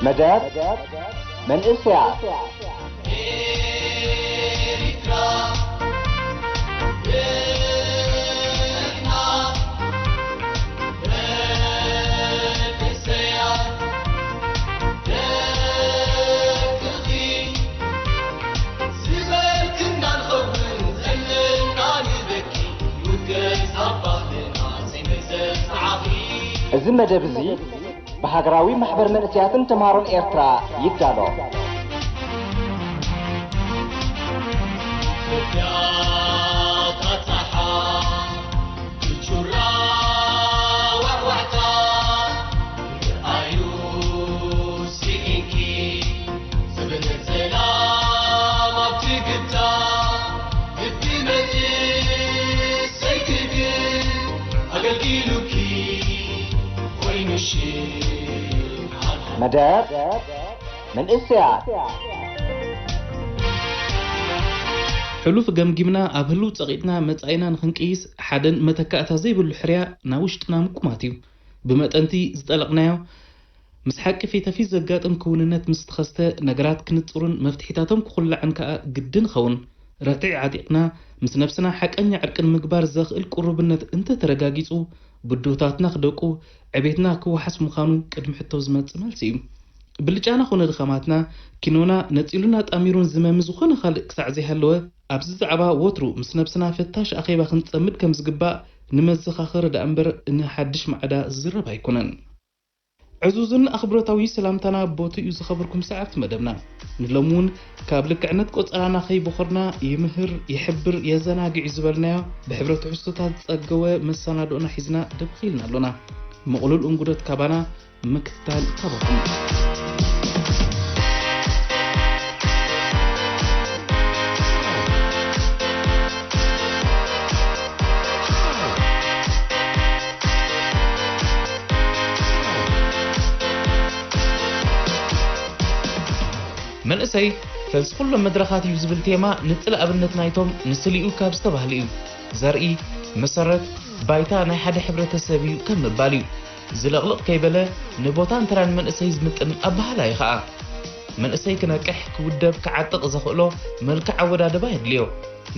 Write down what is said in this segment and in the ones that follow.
መደብ መንእሰያት። እዚ መደብ እዚ ብሃገራዊ ማሕበር መንእሰያትን ተምሃሮን ኤርትራ ይዳሎ። መደብ መንእሰያት። ሕሉፍ ገምጊምና ኣብ ህሉው ጸቒጥና መጻኢና ንኽንቅይስ ሓደን መተካእታ ዘይብሉ ሕርያ ናብ ውሽጥና ምቁማት እዩ። ብመጠንቲ ዝጠለቕናዮ ምስ ሓቂ ፊት ንፊት ዘጋጥም ክውንነት ምስ ተኸስተ ነገራት ክንጽሩን መፍትሒታቶም ክኹላዕን ከኣ ግድን ኸውን። ረትዒ ዓጢቕና ምስ ነብስና ሓቀኛ ዕርቂ ንምግባር ዘኽእል ቅሩብነት እንተተረጋጊጹ ብድሆታትና ክደቁ ዕቤትና ክወሓስ ምዃኑ ቅድሚ ሕቶ ዝመጽእ መልሲ እዩ። ብልጫና ኾነ ድኻማትና፣ ኪኖና ነጺሉን ኣጣሚሩን ዝመሚ ዝኾነ ካልእ ክሳዕ ዘይሃለወ፣ ኣብዚ ዛዕባ ወትሩ ምስ ነብስና ፈታሽ ኣኼባ ክንጸምድ ከም ዝግባእ ንመዘኻኸሪ ደኣ እምበር ንሓድሽ ማዕዳ ዝዝረብ ኣይኮነን። ዕዙዝን ኣኽብሮታዊ ሰላምታና ቦትኡ ዝኸበርኩም ሰዓብቲ መደብና፣ ንሎሚ እውን ካብ ልክዕነት ቆጸራና ከይቦኸርና ይምህር፣ ይሕብር፣ የዘናግዕ እዩ ዝበልናዮ ብሕብረ ትሕዝቶታት ዝጸገወ መሰናድኦና ሒዝና ደብኺልና ኣሎና። ምቕሉል እንጉዶት ካባና ምክትታል ካባኹም። መንእሰይ ፈልሲ ኩሎም መድረኻት እዩ ዝብል ቴማ ንጽል ኣብነት ናይቶም ንስሊኡ ካብ ዝተባህሉ እዩ። ዘርኢ መሰረት ባይታ ናይ ሓደ ሕብረተሰብ እዩ ከም ምባል እዩ። ዝለቕልቕ ከይበለ ንቦታን ተራን መንእሰይ ዝምጥን ኣበሃህላ እዩ ኸኣ። መንእሰይ ክነቅሕ፣ ክውደብ፣ ክዓጥቕ ዘኽእሎ መልክዕ ኣወዳድባ የድልዮ።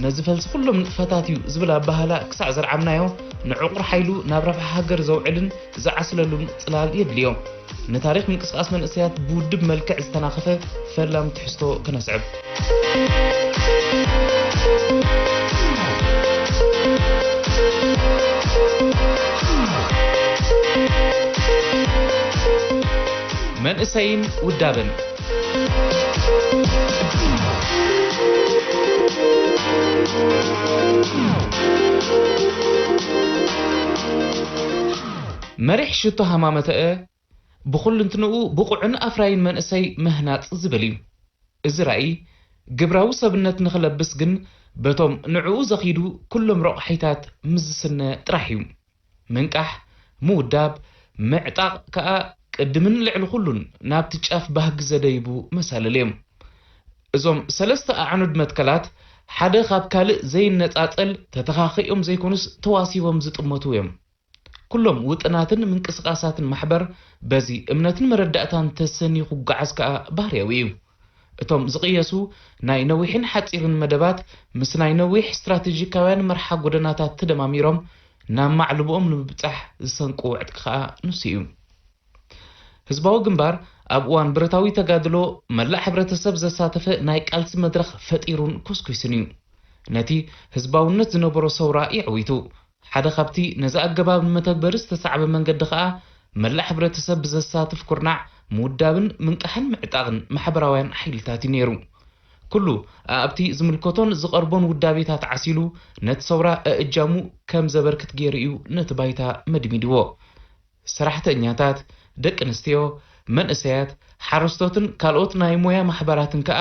ነዚ ፈልሲ ኩሎም ንጥፈታት እዩ ዝብል ኣበሃህላ ክሳዕ ዘርዓምናዮ፣ ንዕቑር ሓይሉ ናብ ረብሓ ሃገር ዘውዕልን ዝዓስለሉን ጽላል የድልዮ። ንታሪኽ ምንቅስቓስ መንእሰያት ብውድብ መልክዕ ዝተናኸፈ ፈላም ትሕዝቶ ክነስዕብ። መንእሰይን ውዳበን። መሪሕ ሽቶ ሃማመተአ ብኹልንትንኡ ብቑዕን ኣፍራይን መንእሰይ ምህናጽ ዝብል እዩ። እዚ ራእይ ግብራዊ ሰብነት ንኽለብስ ግን በቶም ንዕኡ ዘኺዱ ኩሎም ረቑሒታት ምስ ዝስነ ጥራሕ እዩ። ምንቃሕ፣ ምውዳብ፣ ምዕጣቕ ከኣ ቅድምን ልዕሊ ኩሉን ናብቲ ጫፍ ባህጊ ዘደይቡ መሳልል እዮም። እዞም ሰለስተ ኣዕኑድ መትከላት ሓደ ካብ ካልእ ዘይነጻጸል ተተኻኺኦም ዘይኮኑስ ተዋሲቦም ዝጥመቱ እዮም። ኩሎም ውጥናትን ምንቅስቓሳትን ማሕበር በዚ እምነትን መረዳእታን ተሰንዩ ክጓዓዝ ከኣ ባህርያዊ እዩ። እቶም ዝቕየሱ ናይ ነዊሕን ሓጺርን መደባት ምስ ናይ ነዊሕ ስትራተጂካውያን መርሓ ጎደናታት ተደማሚሮም ናብ ማዕልቦኦም ንምብጻሕ ዝሰንቅዎ ዕጥቂ ከኣ ንሱ እዩ። ህዝባዊ ግንባር ኣብ እዋን ብረታዊ ተጋድሎ መላእ ሕብረተሰብ ዘሳተፈ ናይ ቃልሲ መድረኽ ፈጢሩን ኮስኲስን እዩ። ነቲ ህዝባውነት ዝነበሮ ሰውራ የዕዊቱ። ሓደ ካብቲ ነዚ ኣገባብ ንመተግበሪ ዝተሳዕበ መንገዲ ከኣ መላእ ሕብረተሰብ ብዘሳትፍ ኩርናዕ ምውዳብን ምንቃሕን ምዕጣቕን ማሕበራውያን ሓይልታት እዩ ነይሩ። ኩሉ ኣኣብቲ ዝምልከቶን ዝቐርቦን ውዳቤታት ዓሲሉ ነቲ ሰውራ ኣእጃሙ ከም ዘበርክት ገይሩ እዩ ነቲ ባይታ መድሚድዎ። ሰራሕተኛታት፣ ደቂ ኣንስትዮ፣ መንእሰያት፣ ሓረስቶትን ካልኦት ናይ ሞያ ማሕበራትን ከኣ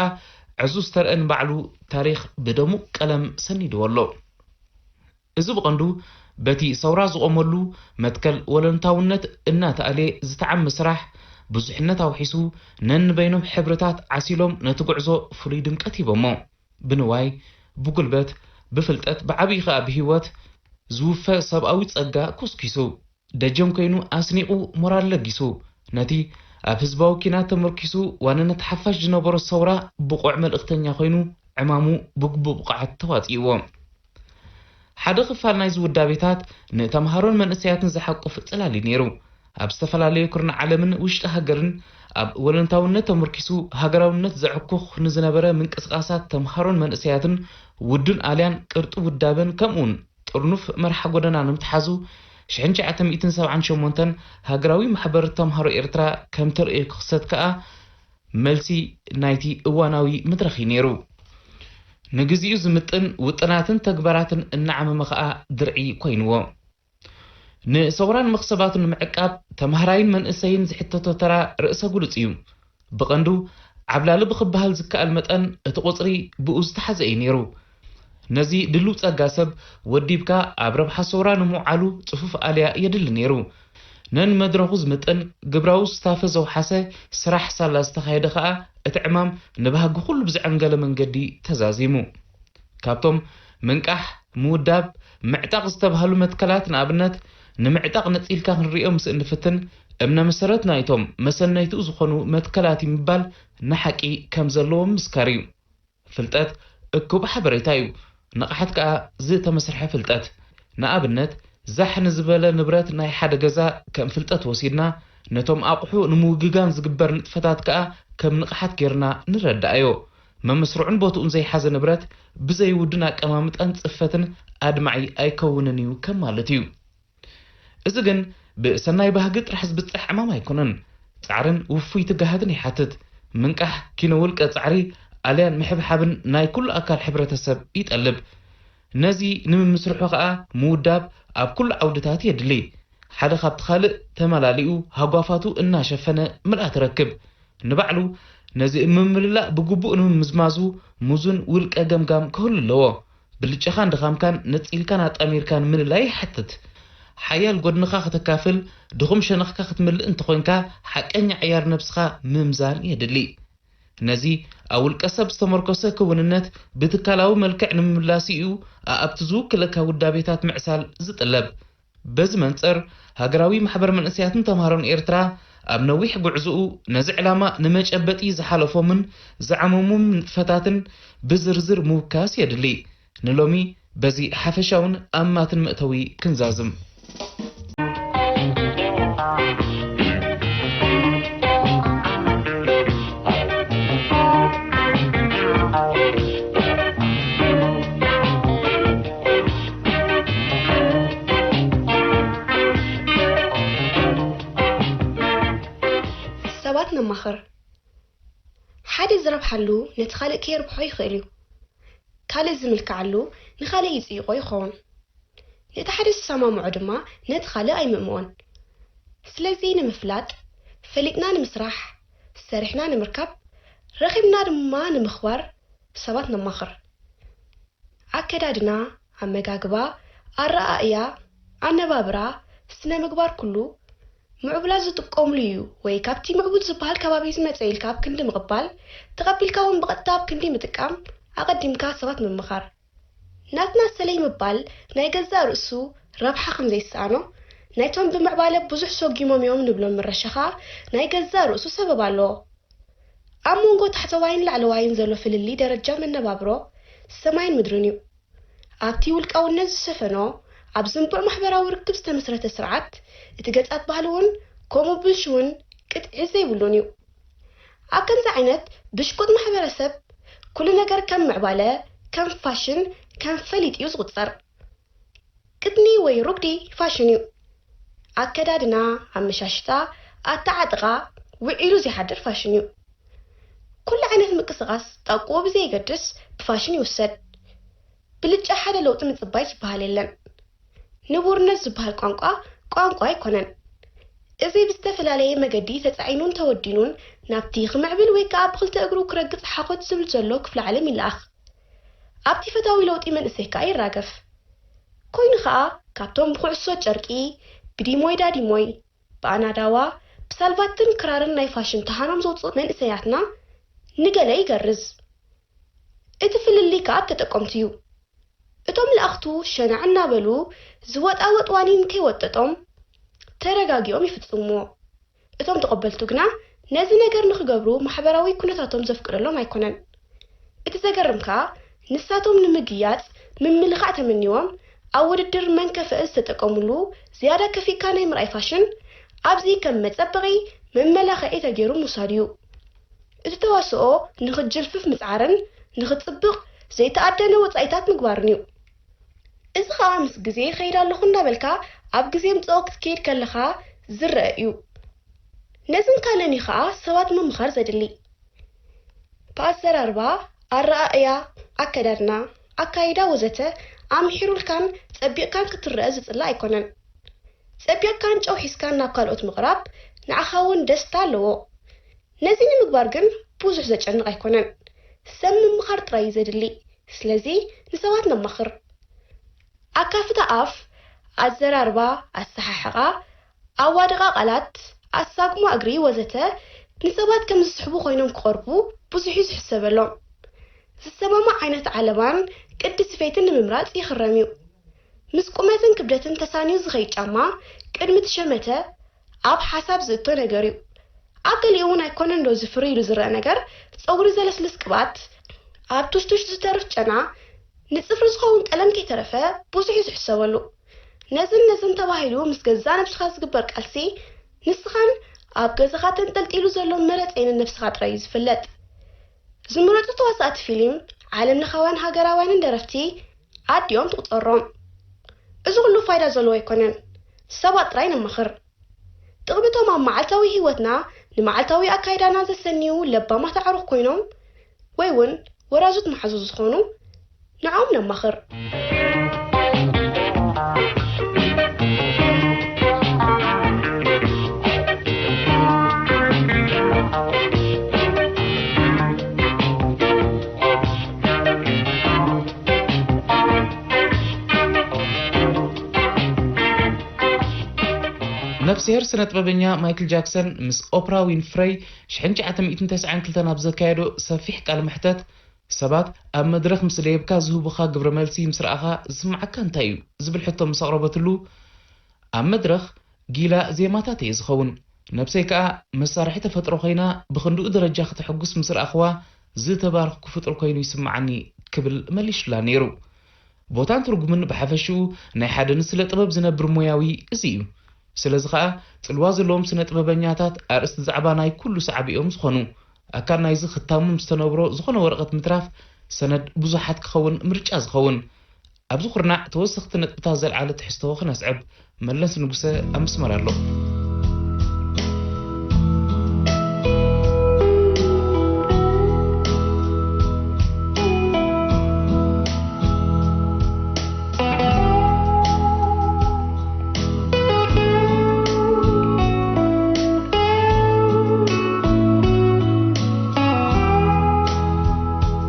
ዕዙዝ ተረአን ባዕሉ ታሪኽ ብደሙቕ ቀለም ሰኒድዎ ኣሎ። እዚ ብቐንዱ በቲ ሰውራ ዝቖመሉ መትከል ወለንታውነት እናተኣልየ ዝተዓመ ስራሕ ብዙሕነት ኣውሒሱ ነንበይኖም ሕብርታት ዓሲሎም ነቲ ጉዕዞ ፍሉይ ድምቀት ሂቦሞ። ብንዋይ፣ ብጉልበት፣ ብፍልጠት፣ ብዓብዪ ኸኣ ብህይወት ዝውፈ ሰብኣዊ ጸጋ ኮስኪሱ፣ ደጀን ኮይኑ ኣስኒቑ ሞራል ለጊሱ፣ ነቲ ኣብ ህዝባዊ ኪናት ተመርኪሱ ዋንነት ሓፋሽ ዝነበሮ ሰውራ ብቑዕ መልእኽተኛ ኮይኑ ዕማሙ ብግቡእ ብቕዓት ተዋጺእዎ። ሓደ ክፋል ናይዚ ውዳቤታት ንተምሃሮን መንእሰያትን ዝሓቁፍ ጽላል እዩ ነይሩ። ኣብ ዝተፈላለዩ ኩርናዕ ዓለምን ውሽጢ ሃገርን ኣብ ወለንታውነት ተመርኪሱ ሃገራውነት ዘዕኩኽ ንዝነበረ ምንቅስቓሳት ተምሃሮን መንእሰያትን ውዱን ኣልያን ቅርጡ ውዳበን ከምኡውን ጥርኑፍ መርሓ ጎደና ንምትሓዙ ሽሕን ትሽዓተ ሚእትን ሰብዓን ሸሞንተን ሃገራዊ ማሕበር ተምሃሮ ኤርትራ ከም ተርእዮ ክኽሰት ከኣ መልሲ ናይቲ እዋናዊ መድረኽ እዩ ነይሩ። ንግዚኡ ዝምጥን ውጥናትን ተግባራትን እናዓመመ ከኣ ድርዒ ኮይንዎ። ንሰውራን መኽሰባቱን ንምዕቃብ ተምሃራይን መንእሰይን ዝሕተቶ ተራ ርእሰ ጉልጽ እዩ። ብቐንዱ ዓብላሊ ብኽበሃል ዝከኣል መጠን እቲ ቁጽሪ ብኡ ዝተሓዘ እዩ ነይሩ። ነዚ ድልው ጸጋ ሰብ ወዲብካ ኣብ ረብሓ ሰውራ ንምውዓሉ ጽፉፍ ኣልያ የድሊ ነይሩ። ነን መድረኹ ዝምጥን ግብራዊ ስታፈ ዘውሓሰ ስራሕ ሳላ ዝተኻየደ ከኣ እቲ ዕማም ንባህጊ ኩሉ ብዝዐንገለ መንገዲ ተዛዚሙ። ካብቶም ምንቃሕ፣ ምውዳብ፣ ምዕጣቕ ዝተባህሉ መትከላት ንኣብነት ንምዕጣቕ ነጺልካ ክንርእዮ ምስ እንፍትን እምነ መሰረት ናይቶም መሰነይትኡ ዝኾኑ መትከላት እዩ ምባል ንሓቂ ከም ዘለዎ ምምስካር እዩ። ፍልጠት እኩብ ሓበሬታ እዩ። ንቕሓት ከኣ ዝተመስርሐ ፍልጠት። ንኣብነት ዛሕ ንዝበለ ንብረት ናይ ሓደ ገዛ ከም ፍልጠት ወሲድና ነቶም ኣቑሑ ንምውግጋን ዝግበር ንጥፈታት ከኣ ከም ንቕሓት ጌርና ንረዳኣዮ። መመስርዑን ቦትኡን ዘይሓዘ ንብረት ብዘይ ውዱን ኣቀማምጣን ጽፈትን ኣድማዒ ኣይከውንን እዩ ከም ማለት እዩ። እዚ ግን ብሰናይ ባህጊ ጥራሕ ዝብጻሕ ዕማም ኣይኮነን። ጻዕርን ውፉይ ትግሃትን ይሓትት። ምንቃሕ ኪነ ውልቀ ጻዕሪ ኣልያን ምሕብሓብን ናይ ኩሉ ኣካል ሕብረተሰብ ይጠልብ። ነዚ ንምምስርሑ ከኣ ምውዳብ ኣብ ኩሉ ዓውድታት የድሊ። ሓደ ካብቲ ካልእ ተመላሊኡ ሃጓፋቱ እናሸፈነ ምልኣት ረክብ። ንባዕሉ ነዚ ምምልላእ ብግቡእ ንምምዝማዙ ሙዙን ውልቀ ገምጋም ክህሉ ኣለዎ። ብልጫኻን ድኻምካን ነጺልካን ኣጣሚርካን ምልላይ ይሓትት። ሓያል ጎድንኻ ከተካፍል፣ ድኹም ሸነኽካ ክትምልእ እንተኾይንካ ሓቀኛ ዕያር ነብስኻ ምምዛን የድሊ። ነዚ ኣብ ውልቀ ሰብ ዝተመርኮሰ ክውንነት ብትካላዊ መልክዕ ንምምላስ እዩ ኣኣብቲ ዝውክለካ ውዳቤታት ምዕሳል ዝጥለብ። በዚ መንጽር ሃገራዊ ማሕበር መንእሰያትን ተምሃሮን ኤርትራ ኣብ ነዊሕ ጉዕዝኡ ነዚ ዕላማ ንመጨበጢ ዝሓለፎምን ዝዓመሙም ንጥፈታትን ብዝርዝር ምውካስ የድሊ። ንሎሚ በዚ ሓፈሻውን ኣማትን መእተዊ ክንዛዝም። ሰባት ነማኽር። ሓደ ዝረብሓሉ ነቲ ካልእ ከየርብሖ ይኽእል እዩ። ካልእ ዝምልክዓሉ ንኻልእ ይጽይቖ ይኸውን። ነቲ ሓደ ዝሰማምዖ ድማ ነቲ ካልእ ኣይምእምኦን። ስለዚ ንምፍላጥ፣ ፈሊጥና ንምስራሕ፣ ሰሪሕና ንምርካብ፣ ረኺብና ድማ ንምኽባር ሰባት ነማኽር። ኣከዳድና፣ ኣመጋግባ፣ ኣረኣእያ፣ ኣነባብራ፣ ስነ ምግባር ኩሉ ምዕቡላት ዝጥቀምሉ እዩ ወይ ካብቲ ምዕቡል ዝበሃል ከባቢ ዝመጸ ኢልካ ኣብ ክንዲ ምቕባል፣ ተቐቢልካ እውን ብቐጥታ ኣብ ክንዲ ምጥቃም ኣቐዲምካ ሰባት ምምኻር። ናትና ሰለይ ምባል ናይ ገዛእ ርእሱ ረብሓ ከም ዘይሰኣኖ፣ ናይቶም ብምዕባለ ብዙሕ ሰጒሞም እዮም ንብሎም ምረሻ ኸኣ ናይ ገዛእ ርእሱ ሰበብ ኣለዎ። ኣብ መንጎ ታሕተዋይን ላዕለዋይን ዘሎ ፍልልይ ደረጃ መነባብሮ ሰማይን ምድርን እዩ። ኣብቲ ውልቃውነት ዝሰፈኖ ኣብ ዝንቡዕ ማሕበራዊ ርክብ ዝተመስረተ ስርዓት፣ እቲ ገጻት ባህሊ እውን ከምኡ ብልሽውን ቅጥዒ ዘይብሉን እዩ። ኣብ ከምዚ ዓይነት ብሽቁጥ ማሕበረሰብ፣ ኩሉ ነገር ከም ምዕባለ፣ ከም ፋሽን፣ ከም ፈሊጥ እዩ ዝቑጸር። ቅጥኒ ወይ ሩግዲ ፋሽን እዩ። ኣከዳድና፣ ኣመሻሽጣ፣ ኣተዓጥቓ ውዒሉ ዘይሓድር ፋሽን እዩ። ኩሉ ዓይነት ምንቅስቓስ ጣብቅኡ ብዘየገድስ ብፋሽን ይውሰድ። ብልጫ ሓደ ለውጢ ምጽባይ ዝበሃል የለን። ንቡርነት ዝበሃል ቋንቋ፣ ቋንቋ ኣይኮነን። እዚ ብዝተፈላለየ መገዲ ተጻዒኑን ተወዲኑን ናብቲ ክምዕብል ወይ ከኣ ብኽልተ እግሩ ክረግጽ ሓኾት ዝብል ዘሎ ክፍለ ዓለም ይለኣኽ። ኣብቲ ፈታዊ ለውጢ መንእሰይ ከኣ ይራገፍ። ኮይኑ ኸኣ ካብቶም ብኹዕሶ ጨርቂ፣ ብዲሞይ ዳዲሞይ፣ ብኣናዳዋ፣ ብሳልቫትን ክራርን ናይ ፋሽን ተሃኖም ዘውጽኡ መንእሰያትና ንገለ ይገርዝ። እቲ ፍልልይ ከኣ ኣብ ተጠቀምቱ እዩ። እቶም ለኣኽቱ ሸናዕ እናበሉ ዝወጣወጥ ዋኒን ከይወጠጦም ተረጋጊኦም ይፍጽምዎ። እቶም ተቐበልቱ ግና ነዚ ነገር ንኽገብሩ ማሕበራዊ ኩነታቶም ዘፍቅደሎም ኣይኮነን። እቲ ዘገርም ከኣ፣ ንሳቶም ንምግያጽ ምምልኻዕ ተመንይዎም፣ ኣብ ውድድር መንከፍአ ዝተጠቀሙሉ ዝያዳ ከፊእካ ናይ ምርኣይ ፋሽን፣ ኣብዚ ከም መጸበቒ መመላኽዒ ተገይሩ ምውሳዱ እዩ። እቲ ተዋስኦ ንኽጅልፍፍ ምጽዓርን ንኽጽብቕ ዘይተኣደነ ወጻኢታት ምግባርን እዩ። እዚ ኸኣ ምስ ግዜ ይኸይድ ኣለኹ እንዳበልካ ኣብ ግዜ ምጽኦ ክትከይድ ከለኻ ዝረአ እዩ። ነዝን ካልእን እዩ ኸኣ ሰባት ምምኻር ዘድሊ። ብኣዘራርባ፣ ኣረኣእያ፣ ኣከዳድና፣ ኣካይዳ ወዘተ ኣምሒሩልካን ጸቢቕካን ክትረአ ዝጽላእ ኣይኮነን። ጸቢቕካን ጨው ሒዝካን ናብ ካልኦት ምቕራብ ንዓኻ እውን ደስታ ኣለዎ። ነዚ ንምግባር ግን ብዙሕ ዘጨንቕ ኣይኮነን። ሰብ ምምኻር ጥራይ እዩ ዘድሊ። ስለዚ ንሰባት ነማኽር። ኣካፍታ ኣፍ፣ ኣዘራርባ፣ ኣሰሓሕቓ፣ ኣዋድቓ ቃላት፣ ኣሳጉማ እግሪ ወዘተ ንሰባት ከም ዝስሕቡ ኮይኖም ክቐርቡ ብዙሕ እዩ ዝሕሰበሎም። ዝሰማማዕ ዓይነት ዓለባን ቅዲ ስፌትን ንምምራጽ ይኽረም እዩ። ምስ ቁመትን ክብደትን ተሳንዩ ዝኸይድ ጫማ ቅድሚ እቲ ሸመተ ኣብ ሓሳብ ዝእቶ ነገር እዩ። ኣብ ገሊኡ እውን ኣይኮነን ዶ ዝፍሪ ኢሉ ዝረአ ነገር፣ ጸጉሪ ዘለስልስ ቅብኣት፣ ኣብ ቱሽቱሽ ዝተርፍ ጨና፣ ንጽፍሪ ዝኸውን ቀለም ከይተረፈ ብዙሕ እዩ ዝሕሰበሉ። ነዝን ነዝን ተባሂሉ ምስ ገዛእ ነብስኻ ዝግበር ቃልሲ፣ ንስኻን ኣብ ገዛኻ ተንጠልጢሉ ዘሎ መረጸይንን ነብስኻ ጥራይ እዩ ዝፍለጥ። ዝምረጹ ተዋሳእቲ ፊልም፣ ዓለምለኻውያን ሃገራውያንን ደረፍቲ ኣዲኦም ትቑጸሮም። እዚ ኩሉ ፋይዳ ዘለዎ ኣይኮነን። ሰባት ጥራይ ነማኽር። ጥቕምቶም ኣብ መዓልታዊ ህይወትና ንመዓልታዊ ኣካይዳና ዘሰንዩ ለባማት ኣዕሩኽ ኮይኖም፣ ወይ እውን ወራዙት መሓዙ ዝኾኑ፣ ንዖም ነማኽር። ነፍስሄር ስነ ጥበበኛ ማይክል ጃክሰን ምስ ኦፕራ ዊንፍረይ ሽሕን ትሽዓተ ሚእትን ተስዓን ክልተን ኣብ ዘካየዶ ሰፊሕ ቃለ መሕተት፣ ሰባት ኣብ መድረኽ ምስ ደየብካ ዝህቡኻ ግብረ መልሲ ምስ ረኣኻ ዝስምዓካ እንታይ እዩ? ዝብል ሕቶ ምስ ኣቕረበትሉ፣ ኣብ መድረኽ ጊላ ዜማታት እየ ዝኸውን። ነብሰይ ከኣ መሳርሒ ተፈጥሮ ኮይና ብኽንድኡ ደረጃ ከተሐጉስ ምስ ረኣኽዋ ዝተባረኽኩ ፍጡር ኮይኑ ይስምዓኒ ክብል መሊሱላ ነይሩ። ቦታን ትርጉምን ብሓፈሽኡ ናይ ሓደ ንስለ ጥበብ ዝነብር ሞያዊ እዚ እዩ። ስለዚ ኸኣ ጽልዋ ዘለዎም ስነ ጥበበኛታት ኣርእስቲ ዛዕባ ናይ ኩሉ ሰዓቢ እዮም ዝኾኑ። ኣካል ናይዚ ክታሙም ዝተነብሮ ዝኾነ ወረቐት ምትራፍ ሰነድ ብዙሓት ክኸውን ምርጫ ዝኸውን። ኣብዚ ኩርናዕ ተወሰኽቲ ነጥብታት ዘልዓለ ትሕዝቶ ክነስዕብ። መለስ ንጉሰ ኣብ ምስመር ኣሎ።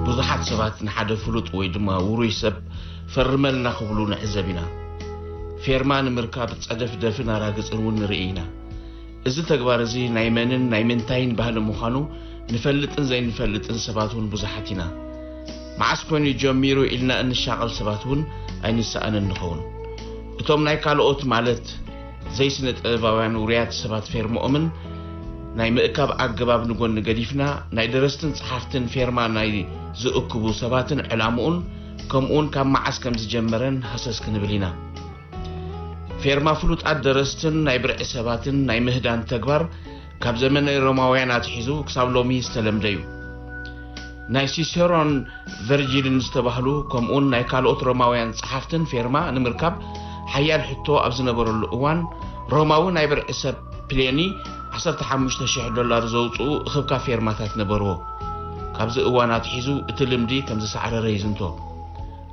ብዙሓት ሰባት ንሓደ ፍሉጥ ወይ ድማ ውሩይ ሰብ ፈርመልና ክብሉ ንዕዘብ ኢና። ፌርማ ንምርካብ ጸደፍደፍን ኣራግጽን እውን ንርኢ ኢና። እዚ ተግባር እዚ ናይ መንን ናይ ምንታይን ባህሊ ምዃኑ ንፈልጥን ዘይንፈልጥን ሰባት እውን ብዙሓት ኢና። መዓስ ኮይኑ ጀሚሩ ኢልና እንሻቐል ሰባት እውን ኣይንሰኣንን ንኸውን። እቶም ናይ ካልኦት ማለት ዘይስነ ጥበባውያን ውሩያት ሰባት ፌርምኦምን ናይ ምእካብ ኣገባብ ንጎኒ ገዲፍና፣ ናይ ደረስትን ጸሓፍትን ፌርማ ናይ ዝእክቡ ሰባትን ዕላምኡን፣ ከምኡውን ካብ መዓስ ከም ዝጀመረን ሃሰስ ክንብል ኢና። ፌርማ ፍሉጣት ደረስትን ናይ ብርዒ ሰባትን ናይ ምህዳን ተግባር ካብ ዘመነ ሮማውያን ኣትሒዙ ክሳብ ሎሚ ዝተለምደ እዩ። ናይ ሲሰሮን ቨርጂልን ዝተባህሉ ከምኡውን ናይ ካልኦት ሮማውያን ጸሓፍትን ፌርማ ንምርካብ ሓያል ሕቶ ኣብ ዝነበረሉ እዋን፣ ሮማዊ ናይ ብርዒ ሰብ ፕሌኒ ዓሰርተ ሓሙሽተ ሽሕ ዶላር ዘውጽኡ እኽብካብ ፌርማታት ነበርዎ። ካብዚ እዋን ኣትሒዙ እቲ ልምዲ ከም ዝሰዕረረ ይዝንቶ።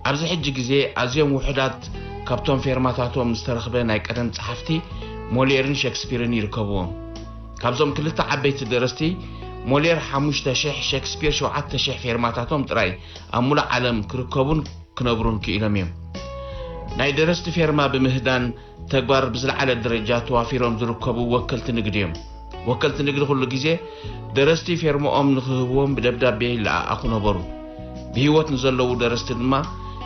ኣብዚ ሕጂ ግዜ ኣዝዮም ውሑዳት ካብቶም ፌርማታቶም ዝተረኽበ ናይ ቀደም ጸሓፍቲ ሞልየርን ሸክስፒርን ይርከብዎም። ካብዞም ክልተ ዓበይቲ ደረስቲ፣ ሞልየር ሓሙሽተ ሽሕ፣ ሸክስፒር ሸውዓተ ሽሕ ፌርማታቶም ጥራይ ኣብ ሙሉእ ዓለም ክርከቡን ክነብሩን ክኢሎም እዮም። ናይ ደረስቲ ፌርማ ብምህዳን ተግባር ብዝለዓለ ደረጃ ተዋፊሮም ዝርከቡ ወከልቲ ንግዲ እዮም። ወከልቲ ንግዲ ኩሉ ግዜ ደረስቲ ፌርማኦም ንኽህብዎም ብደብዳቤ ይለኣኣኹ ነበሩ። ብህይወት ንዘለዉ ደረስቲ ድማ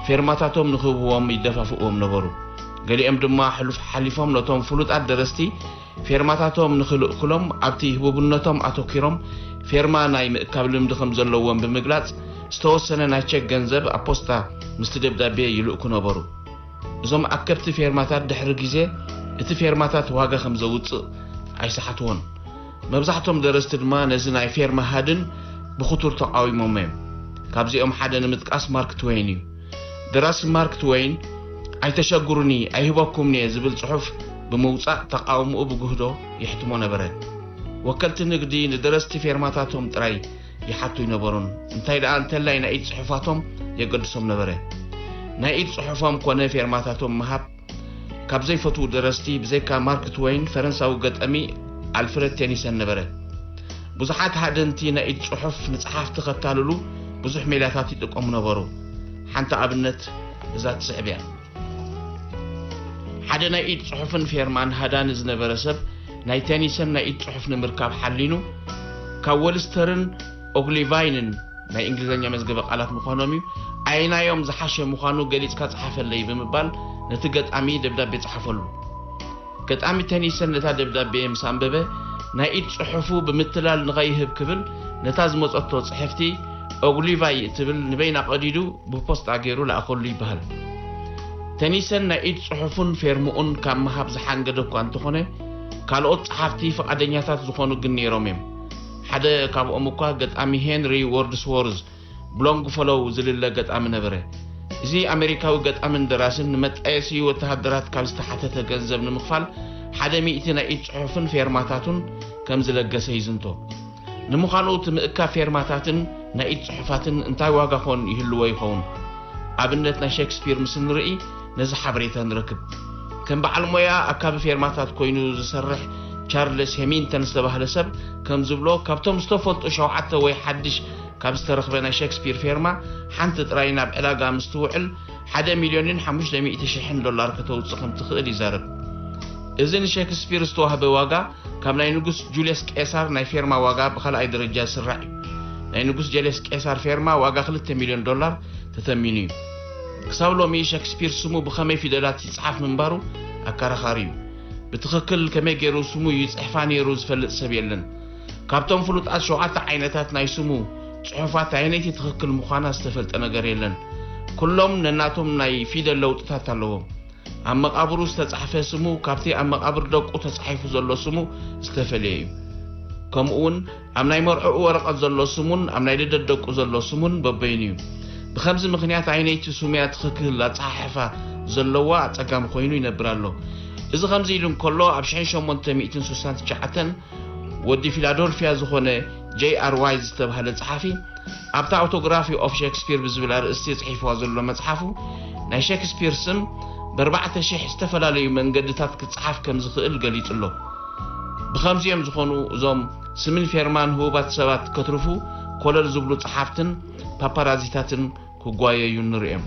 ፌርማታቶም ንኽህብዎም ይደፋፍእዎም ነበሩ። ገሊኦም ድማ ሕሉፍ ሓሊፎም ነቶም ፍሉጣት ደረስቲ ፌርማታቶም ንኽልእክሎም ኣብቲ ህቡብነቶም ኣተኲሮም ፌርማ ናይ ምእካብ ልምዲ ከም ዘለዎም ብምግላጽ ዝተወሰነ ናይ ቸክ ገንዘብ ኣብ ፖስታ ምስቲ ደብዳቤ ይልእኩ ነበሩ። እዞም ኣከብቲ ፌርማታት ድሕሪ ግዜ እቲ ፌርማታት ዋጋ ከም ዘውጽእ ኣይሰሓትዎን። መብዛሕቶም ደረስቲ ድማ ነዚ ናይ ፌርማ ሃድን ብኽቱር ተቓዊሞሞ እዮም። ካብዚኦም ሓደ ንምጥቃስ ማርክ ትወይን እዩ። ደራሲ ማርክ ትወይን ኣይተሸግሩኒ ኣይህበኩምን'የ ዝብል ጽሑፍ ብምውጻእ ተቓውምኡ ብግህዶ የሕትሞ ነበረ። ወከልቲ ንግዲ ንደረስቲ ፌርማታቶም ጥራይ ይሓቱ ኣይነበሩን፣ እንታይ ደኣ እንተላይ ናይ ኢድ ጽሑፋቶም የገድሶም ነበረ። ናይ ኢድ ጽሑፎም ኮነ ፌርማታቶም ምሃብ ካብ ዘይፈትዉ ደረስቲ ብዘይካ ማርክ ትወይን ፈረንሳዊ ገጣሚ ኣልፍረድ ቴኒሰን ነበረ። ብዙሓት ሃደንቲ ናይ ኢድ ጽሑፍ ንጸሓፍቲ ከታልሉ ብዙሕ ሜላታት ይጥቀሙ ነበሩ። ሓንቲ ኣብነት እዛ ትስዕብ እያ። ሓደ ናይ ኢድ ጽሑፍን ፌርማን ሃዳኒ ዝነበረ ሰብ ናይ ቴኒሰን ናይ ኢድ ጽሑፍ ንምርካብ ሓሊኑ ካብ ወልስተርን ኦግሊቫይንን ናይ እንግሊዝኛ መዝገበ ቃላት ምዃኖም እዩ። ኣየናዮም ዝሓሸ ምዃኑ ገሊጽካ ጸሓፈለይ ብምባል ነቲ ገጣሚ ደብዳቤ ጸሓፈሉ። ገጣሚ ቴኒሰን ነታ ደብዳቤ ምስ ኣንበበ ናይ ኢድ ጽሑፉ ብምትላል ንኸይህብ ክብል ነታ ዝመጸቶ ጽሕፍቲ ኦግሊቫይ እትብል ንበይና ቀዲዱ ብፖስጣ ገይሩ ለኣኸሉ ይበሃል። ቴኒሰን ናይ ኢድ ጽሑፉን ፌርምኡን ካብ ምሃብ ዝሓንገደ እኳ እንተኾነ ካልኦት ጸሓፍቲ ፍቓደኛታት ዝኾኑ ግን ነይሮም እዮም። ሓደ ካብኦም እኳ ገጣሚ ሄንሪ ዎርድስዎርዝ ብሎንግፈሎው ዝልለ ገጣሚ ነበረ። እዚ ኣሜሪካዊ ገጣምን ደራስን ንመጣየሲ ወተሃደራት ካብ ዝተሓተተ ገንዘብ ንምኽፋል ሓደ ሚእቲ ናይ ኢድ ጽሑፍን ፌርማታቱን ከም ዝለገሰ ይዝንቶ። ንምዃኑ እቲ ምእካብ ፌርማታትን ናይ ኢድ ጽሑፋትን እንታይ ዋጋ ኾን ይህልዎ ይኸውን? ኣብነት ናይ ሸክስፒር ምስ ንርኢ ነዚ ሓበሬታ ንረክብ። ከም በዓል ሞያ ኣካቢ ፌርማታት ኮይኑ ዝሰርሕ ቻርልስ ሄሚንተን ዝተባህለ ሰብ ከም ዝብሎ ካብቶም ዝተፈልጡ ሸውዓተ ወይ ሓድሽ ካብ ዝተረኽበ ናይ ሸክስፒር ፌርማ ሓንቲ ጥራይ ናብ ዕዳጋ ምስ ትውዕል ሓደ ሚልዮንን ሓሙሽተ ሚእቲ ሽሕን ዶላር ከተውጽእ ከም ትኽእል ይዛረብ። እዚ ንሸክስፒር ዝተዋህበ ዋጋ ካብ ናይ ንጉስ ጁልየስ ቄሳር ናይ ፌርማ ዋጋ ብኻልኣይ ደረጃ ዝስራዕ እዩ። ናይ ንጉስ ጀልየስ ቄሳር ፌርማ ዋጋ ክልተ ሚልዮን ዶላር ተተሚኑ እዩ። ክሳብ ሎሚ ሸክስፒር ስሙ ብኸመይ ፊደላት ይጽሓፍ ምንባሩ ኣከራኻሪ እዩ። ብትኽክል ከመይ ገይሩ ስሙ ይጽሕፋ ነይሩ ዝፈልጥ ሰብ የለን። ካብቶም ፍሉጣት ሸውዓተ ዓይነታት ናይ ስሙ ጽሑፋት ኣየነይቲ ትኽክል ምዃና ዝተፈልጠ ነገር የለን። ኩሎም ነናቶም ናይ ፊደል ለውጥታት ኣለዎም። ኣብ መቓብሩ ዝተጻሕፈ ስሙ ካብቲ ኣብ መቓብር ደቁ ተጻሒፉ ዘሎ ስሙ ዝተፈልየ እዩ። ከምኡ እውን ኣብ ናይ መርዕኡ ወረቐት ዘሎ ስሙን ኣብ ናይ ልደት ደቁ ዘሎ ስሙን በበይኑ እዩ። ብኸምዚ ምኽንያት ኣየነይቲ ስሙያ ትኽክል ኣጸሓሕፋ ዘለዋ ኣጸጋሚ ኮይኑ ይነብር ኣሎ። እዚ ከምዚ ኢሉ እንከሎ ኣብ ሽሕን ሸሞንተ ሚእትን ስሳን ትሽዓተን ወዲ ፊላዶልፊያ ዝኾነ ጄይ ኣር ዋይዝ ዝተባህለ ጸሓፊ ኣብታ ኣውቶግራፊ ኦፍ ሸክስፒር ብዝብል ኣርእስቲ ጽሒፍዋ ዘሎ መጽሓፉ ናይ ሸክስፒር ስም ብኣርባዕተ ሽሕ ዝተፈላለዩ መንገድታት ክጸሓፍ ከም ዝኽእል ገሊጹ ኣሎ። ብኸምዚኦም ዝኾኑ እዞም ስምን ፌርማን ህቡባት ሰባት ከትርፉ ኮለል ዝብሉ ጸሓፍትን ፓፓራዚታትን ክጓየዩ ንርእዮም።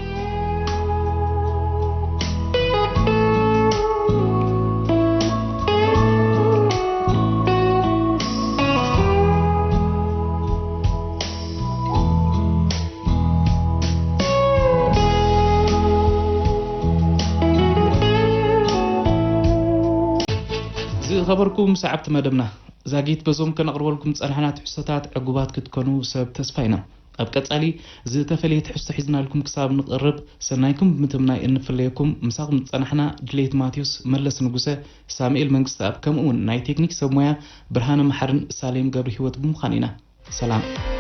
ዝኸበርኩም ሰዓብቲ መደብና፣ ዛጊት በዞም ከነቕርበልኩም ዝጸናሕና ትሕዝቶታት ዕጉባት ክትኮኑ ሰብ ተስፋ ኢና። ኣብ ቀጻሊ ዝተፈልየ ትሕዝቶ ሒዝናልኩም ክሳብ ንቕርብ፣ ሰናይኩም ብምትምናይ እንፍለየኩም። ምሳኹም ዝጸናሕና ድሌት ማቴዎስ፣ መለስ ንጉሰ፣ ሳሙኤል መንግስተኣብ፣ ከምኡ እውን ናይ ቴክኒክ ሰብ ሞያ ብርሃነ መሓርን ሳሌም ገብረ ህይወት ብምዃን ኢና። ሰላም።